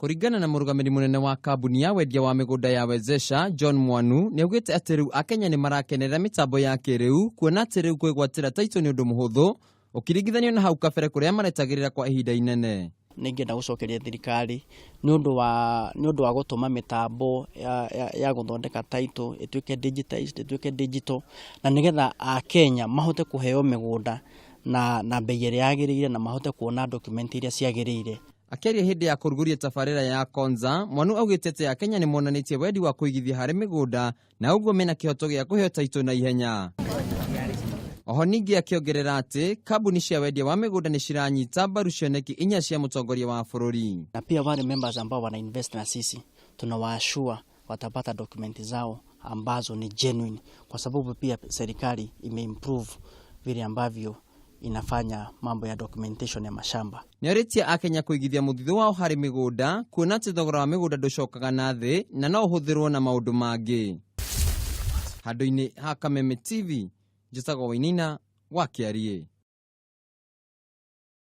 Kũringana na mũrũgamĩrĩri mũnene wa kambuni ya wendia wa mĩgũnda ya Wezesha, John Mwanu, nĩaugĩte atĩ rĩu Akenya nĩ marakenerera mĩtambo ya kĩrĩu kuona atĩ rĩu kwĩgwatĩra taitũ nĩ ũndũ mũhũthũ ũkĩringithanio na hau kabere kũrĩa maretagĩrĩra kwa ihinda inene. Nĩ ingĩenda gũcokeria thirikari nĩ ũndũ wa nĩ ũndũ wa gũtũma mĩtambo ya, ya, ya gũthondeka title ĩtuĩke digitized, ĩtuĩke digital, na nĩgetha Akenya mahote kũheo mĩgũnda na, na bei ĩrĩa yagĩrĩire na mahote kuona document iria ciagĩrĩire. Akĩaria hĩndĩ ya kũrugũria tabarĩra ya Konza, Mwanu augĩte atĩ Akenya nĩ monanĩtie wendi wa kũigithia harĩ mĩgũnda na ũguo mena kĩhoto gĩa kũheo taitũ na ihenya. Oho ningĩ akĩongerera atĩ kambuni cia wendia wa mĩgũnda nĩ ciranyita mbaru cioneki inya cia mũtongoria wa bũrũri. Na pia wale members ambao wana invest na sisi tunawaashua watapata dokumenti zao ambazo ni genuine, kwa sababu pia serikali imeimprove vile ambavyo inafanya mambo ya documentation ya mashamba. Nĩorĩtie Akenya kũigithia mũthithũ wao harĩ mĩgũnda kuona atĩ thogora wa mĩgũnda ndũcokaga na thĩ na no ũhũthĩrwo na maũndũ mangĩ. Handũ-inĩ ha Kameme TV, njĩtagwo Wainaina wa Kĩariĩ.